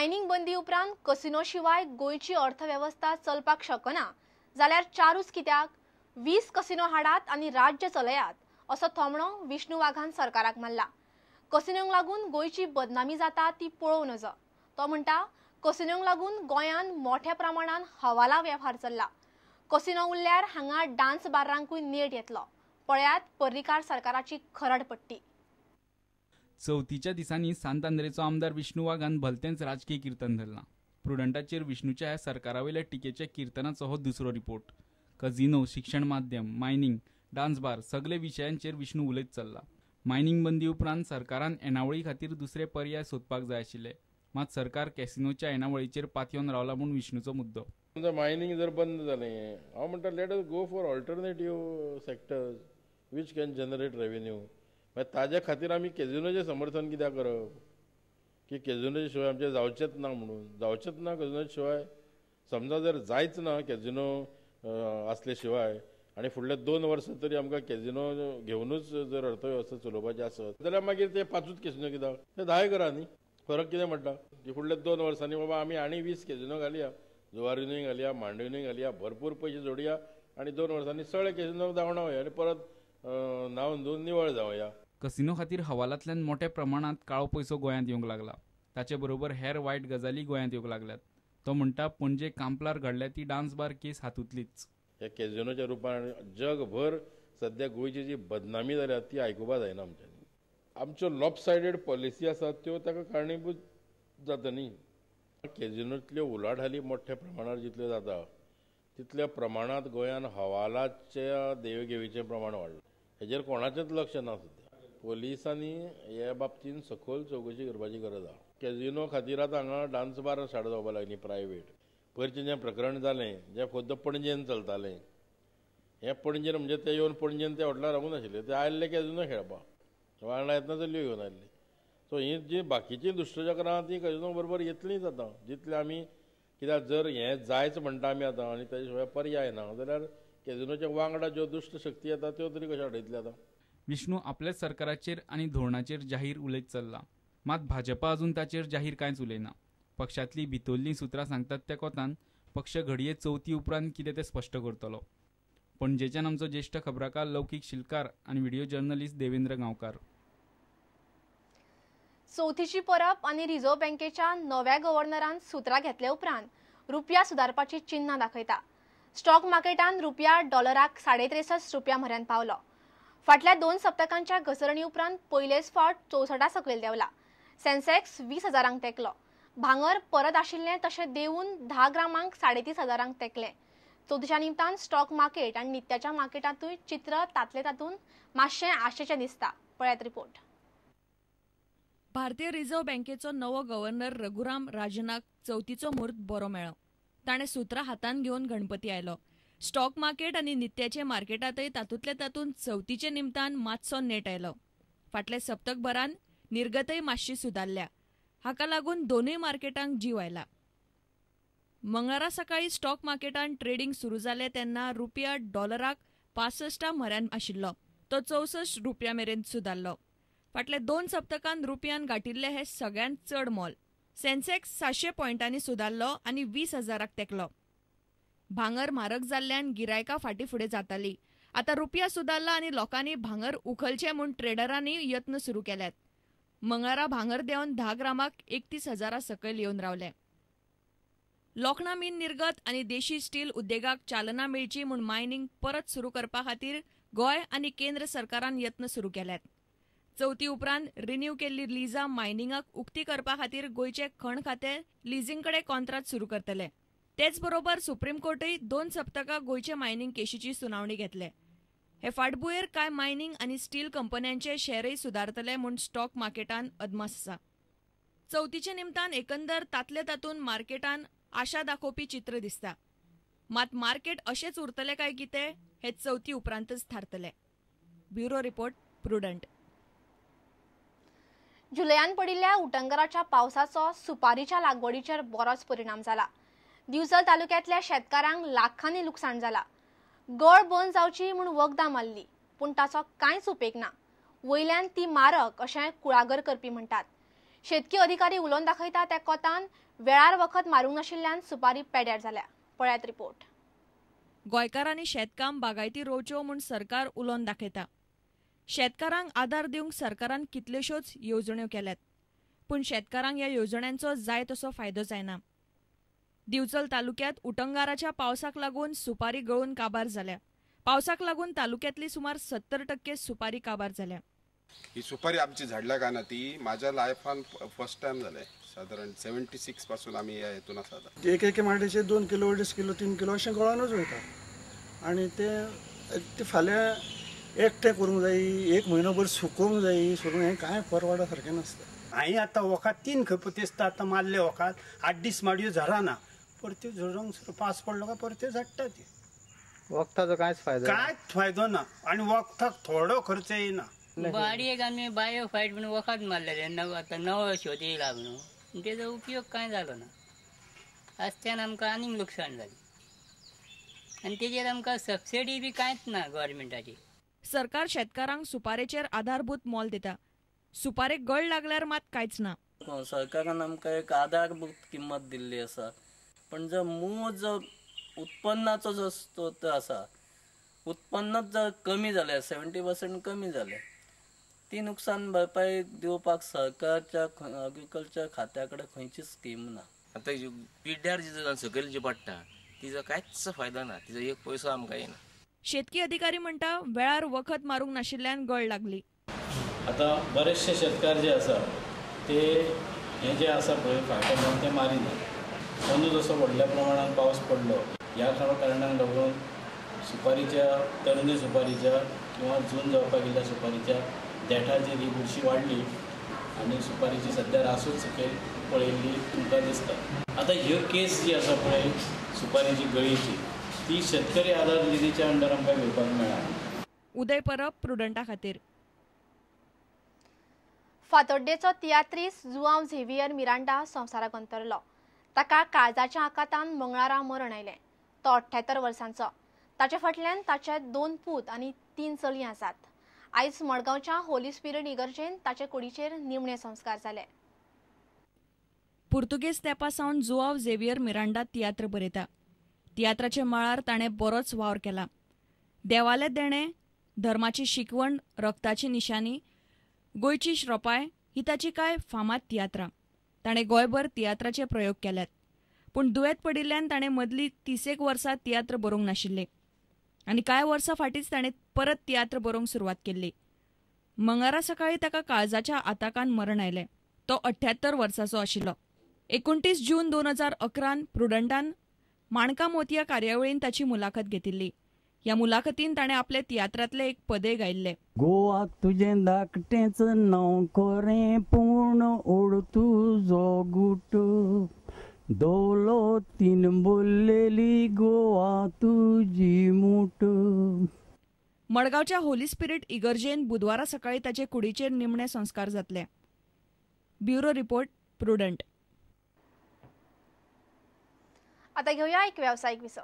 Mining बंदी उपरांत casino शिवाय गोंयची अर्थवेवस्था चलपाक शकना जाल्यार चारूच कित्याक 20 कसिनो हाडात आनी राज्य चलयात असो थोमणो विष्णू वाघान सरकाराक मारला। कसिनोंक लागून गोंयची बदनामी जाता ती पळोवं नजो। तो म्हणटा कसिनोंक लागून गोंयांत मोठ्या प्रमाणान हवाला वेव्हार चल्ला। कसिनो उरल्यार हांगा डान्स बार्रांकूय नेट येतलो। पळयात पर्रीकार सरकाराची खरड पट्टी। चवथीच्या दिसांनी सांत आंद्रेचो आमदार विष्णू वाघान भलतेंच राजकीय कीर्तन धरलां। प्रुडंटाचेर विष्णूच्या ह्या सरकारावयल्या टिकेच्या कीर्तनाचो हो दुसरो रिपोर्ट। कझिनो, शिक्षण माध्यम, मायनिंग, डान्स बार सगळे विशयांचेर विष्णू उलयत चल्ला। मायनिंग बंदी उपरांत सरकारान येणावळी खातीर दुसरे पर्याय सोदपाक जाय आशिल्ले, मात सरकार कॅसिनोच्या येणावळीचेर पातयेवन रावला म्हूण विष्णूचो मुद्दो। मायनिंग जर बंद जालें हांव म्हणटा let us go for alternative sectors which can generate revenue. मागीर ताज्या खातीर आमी कॅझिनोचें समर्थन कित्याक करप की कॅझिनोच्या शिवाय आमचें जावचेंच ना म्हणून? जावचेंच ना कॅझिनोच्या शिवाय। समजा जर जायच ना कॅझिनो आसले शिवाय आनी फुडले 2 वर्सां तरी आमकां कॅझिनो घेवनूच जर अर्थवेवस्था चलोवपाची आसत जाल्यार मागीर ते 5 कॅझिनो कित्याक, ते 10 करा न्ही, फरक कितें म्हणटा की फुडल्या 2 वर्सांनी बाबा आमी आनी 20 कॅझिनो घालया, जुवारीनूय घालया, मांडवीनूय घालया, भरपूर पयशे जोडया आनी 2 वर्सांनी सगळे कॅझिनो धांवडावया आनी परत न्हावन धुवन निवळ जावया। कसिनो खातीर हवालांतल्यान मोठ्या प्रमाणांत काळो पयसो गोंयांत येवंक लागला, ताचे बरोबर हेर वायट गजाली गोंयांत येवंक लागल्यात। तो म्हणटा पणजे कांपलार घडल्या ती डान्स बार केस हातूंतलीच। ह्या कॅझिनोच्या रुपान जगभर सद्या गोंयची जी बदनामी जाल्या ती आयकुपा जायना आमच्यांनी। आमच्यो लॉपसायडेड पॉलिसी आसात त्यो ताका कारणीभूत जाता न्ही। कॅझिनोंतल्यो उलाढाली मोठ्या प्रमाणार जितल्यो जाता तितल्या प्रमाणांत गोंयांत हवालाच्या देवघेवीचें प्रमाण वाडलां। हेजेर कोणाचेंच लक्ष ना सद्या। पोलिसांनी हे बाबतीन सखोल चवकशी करपाची गरज आसा। कॅझिनो खातीर आतां हांगा डान्स बार स्टार्ट जावपाक लागली प्रायवेट। पयरचें जें प्रकरण जालें जें खुद्द पणजेन चलतालें, हें पणजेन म्हणजे ते येवन पणजेन ते हॉटेलार रावूंक नाशिल्ले, ते आयिल्ले कॅझिनो खेळपाक, वांगडा येतना चलयो घेवन आयिल्ले। सो ही जी बाकीचीं दुश्टचक्रां आहा तीं कॅझिनो बरोबर येतलींच आतां। जितलें आमी कित्याक जर हें जायच म्हणटा आमी आतां आनी ताजे शिवाय पर्याय ना जाल्यार कॅझिनोच्या वांगडा ज्यो दुश्ट शक्ती येता त्यो तरी कश्यो आडयतले आतां। विष्णू आपल्याच सरकाराचेर आनी धोरणाचेर जाहीर उलयत चल्ला, मात भाजपा अजून ताचेर जाहीर कांयच उलयना। पक्षांतली भितरलीं सुत्रां सांगतात त्या कोतान पक्ष घडये चवथी उपरांत कितें तें स्पश्ट करतलो। पणजेच्यान आमचो ज्येश्ठ खबराकार लौकीक शिलकार आनी व्हिडिओ जर्नलिस्ट देवेंद्र गांवकार। चवथीची परब आनी रिझर्व्ह बँकेच्या नव्या गव्हर्नरान सुत्रां घेतले उपरांत रुपया सुदारपाची चिन्हां दाखयता। स्टॉक मार्केटान रुपया डॉलराक 63.5 रुपया म्हऱ्यान पावलो। फाटल्या 2 सप्तकांच्या घसरणी उपरांत पयलेच फावट 64 सकयल देंवला। सेन्सेक्स 20 हजारांक तेंकलो। भांगर परत आशिल्लें तशें देंवून 10 ग्रामांक 3.5 हजारांक तेंकलें। चवथीच्या निमतान स्टॉक मार्केट आनी नित्याच्या मार्केटांतूय चित्र तातले तातूंत मातशें आशेचें दिसता। पळयात रिपोर्ट। भारतीय रिझर्व्ह बँकेचो नवो गव्हर्नर रघुराम राजनाक चवथीचो म्हूर्त बरो मेळ्ळो। ताणें सुत्रां हातांत घेवन गणपती आयलो। स्टॉक मार्केट आनी नित्याचे मार्केटांतय तातूंतले तातूंत चवथीचे निमतान मातसो नेट आयलो। फाटल्या सप्तकभरान निर्गतय मातशी सुदारल्या, हाका लागून दोनूय मार्केटांक जीव आयला। मंगळारा सकाळी स्टॉक मार्केटांत ट्रेडिंग सुरू जालें तेन्ना रुपया डॉलराक 65 म्हऱ्यान आशिल्लो, तो 64 रुपया मेरेन सुदारलो। फाटल्या 2 सप्तकांत रुपयान गांठिल्लें हें सगळ्यांत चड मोल। सेन्सेक्स 700 पॉयंटांनी सुदारलो आनी 20 हजाराक तेंकलो। भांगर म्हारग जाल्ल्यान गिरायकां फाटीं फुडें जाताली। आतां रुपया सुदारला आनी लोकांनी भांगर उखलचें म्हूण ट्रेडरांनी यत्न सुरू केल्यात। मंगळारा भांगर देंवन 10 ग्रामाक 31 हजारा सकयल येवन रावलें। लोखणा मीन निर्गत आनी देशी स्टील उद्देगाक चालना मेळची म्हूण मायनिंग परत सुरू करपा खातीर गोंय आनी केंद्र सरकारान यत्न सुरू केल्यात। चवथी उपरांत रिन्यू केल्ली लिजां मायनिंगाक उक्ती करपा खातीर गोंयचें खण खातें लिजींग कडेन कॉन्त्रात सुरू करतले। तेच बरोबर सुप्रीम कोर्टूय 2 सप्तकां गोंयचे मायनिंग केशीची सुनावणी घेतले। हे फाटभुंयेर कांय मायनिंग आनी स्टील कंपन्यांचे शेरय सुदारतले म्हूण स्टॉक मार्केटान अदमास आसा। चवथीचे निमतान एकंदर तातले तातूंत मार्केटान आशा दाखोवपी चित्र दिसता, मात मार्केट अशेंच उरतलें काय कितें हें चवथी उपरांतच थारतलें। Bureau report, Prudent. जुलयान पडिल्ल्या उटंगराच्या पावसाचो सुपारीच्या लागवडीचेर बरोच परिणाम जाला। दिवचल तालुक्यांतल्या शेतकारांक लाखांनी लुकसाण जाला। गळ बंद जावची म्हूण वखदां मारली, पूण ताचो कांयच उपेग ना। वयल्यान ती मारक अशें कुळागर करपी म्हणटात। शेतकी अधिकारी उलोवन दाखयता त्या कोतान वेळार वखद मारूंक नाशिल्ल्यान सुपारी पेड्यार जाल्या. पळयात रिपोर्ट. गोंयकारांनी शेतकाम बागायती रोवच्यो म्हूण सरकार उलोवन दाखयता. शेतकारांक आदार दिवंक सरकारान कितल्योश्योच येवजण्यो केल्यात, पूण शेतकारांक ह्या येवजण्यांचो जाय तसो फायदो जायना. दिवचल तालुक्यांत उटंगाराच्या पावसाक लागून सुपारी गळून काबार जाल्या. पावसाक लागून तालुक्यांतली सुमार 70% सुपारी काबार जाल्या. ही सुपारी आमची झाडल्या का ती माझ्या लायफान फर्स्ट टायम जालें. सादारण 76 पासून आमी ह्या हेतून आसा. एक एके माडेचे 2 किलो 2.5 किलो 3 किलो अशें गळोनूच वयता आनी ते फाल्यां एकटें करूंक जाय, एक म्हयनोभर सुकोवंक जाय. सोडून हें कांय परवडा सारकें नासता. हांवें आतां वखद 3 खेपो दिसता आतां मारलें वखद, 8 दीस माडयो झरना, परत्यो झरोंक पास पडलो काय परत्यो झडटा ती. वखदाचो कांयच फायदो कांयच फायदो ना आनी वखदाक थोडो खर्च येयना. बाडयेक आमी बायो फायट म्हणून वखद मारलेलें, आतां नवो शोध येयला म्हणून तेजो उपयोग कांय जालो ना. आसत्यान आमकां आनीक लुकसाण जालें आनी तेजेर आमकां सबसिडी बी कांयच ना गव्हर्मेंटाची. सरकार शेतकारांक सुपारेचेर आधारभूत मोल दिता, सुपारेक गळ लागल्यार मात कांयच ना. सरकारान आमकां एक आधारभूत किंमत दिल्ली आसा, पण जो मूळ जो उत्पन्नाचो जो स्रोत आसा, उत्पन्नच जर कमी जालें, 70% कमी जालें, ती नुकसान भरपाई दिवपाक सरकारच्या एग्रीकल्चर खात्या कडेन खंयची स्कीम ना. आतां पिड्ड्यार जी सकयल जी पडटा तिजो कांयच फायदो ना, तिजो एक पयसो आमकां येना. शेतकी अधिकारी म्हणटा वेळार वखद मारूंक नाशिल्ल्यान गळ लागली. आतां बरेचशे शेतकार जे आसा ते हे जे आसा पळय फायटर ते मारिना. अंदू जसो व्हडल्या प्रमाणान पावस पडलो ह्या कारणाक लागून सुपारीच्या तरणे सुपारीच्या किंवा जून जावपाक गेल्ल्या सुपारीच्या देठाचेर ही बुरशी वाडली आनी सुपारीची सद्या रासूच सकयल पळयल्ली तुमकां दिसता. आतां ह्यो केस जी आसा पळय सुपारीची गळीची ती शेतकरी आधार निधीच्या अंडर आमकां घेवपाक मेळना. उदय परब, प्रुडंटा खातीर. फातोड्डेचो तियात्रीस जुआंव झेवियर मिरांडा संवसाराक अंतरलो. ताका काळजाच्या आकांतान मंगळारा मरण आयलें. तो 78 वर्सांचो. ताचे फाटल्यान ताचे 2 पूत आनी 3 चलयां आसात. आयज मडगांवच्या होली स्पिरिट इगर्जेन ताचे कुडीचेर निमणे संस्कार जाले. पुर्तुगेज तेंपा सावन जुआंव झेवियर मिरांडा तियात्र बरयता. तियात्राच्या मळार ताणें बरोच वावर केला. देवालें देणें, धर्माची शिकवण, रक्ताची निशाणी, गोंयची श्रोपाय ही ताची कांय फामाद तियात्रां. ताणें गोंयभर तियात्राचे प्रयोग केल्यात, पूण दुयेंत पडिल्ल्यान ताणें मदलीं 30 वर्सां तियात्र बरोवंक नाशिल्ले आनी कांय वर्सां फाटींच ताणें परत तियात्र बरोवंक सुरवात केल्ली. मंगळारा सकाळीं ताका काळजाच्या आताकान मरण आयलें. तो 78 वर्सांचो आशिल्लो. 29 जून 2011 प्रुडंटान माणका मोतया कार्यावळीन ताची मुलाखत घेतिल्ली. ह्या मुलाखतीन ताणें आपले तियात्रांतले एक पदय गायिल्ले. गोवा तुजें धाकटेंच नांव कोरें पूण ओड तुजो गुट दौलतीन बोल्लेली गोवा तुजी मूठ. मडगांवच्या होली स्पिरिट इगर्जेन बुधवारा सकाळीं ताचे कुडीचेर निमणे संस्कार जातले. Bureau report, Prudent. आता घेऊया एक व्यावसायिक विसव.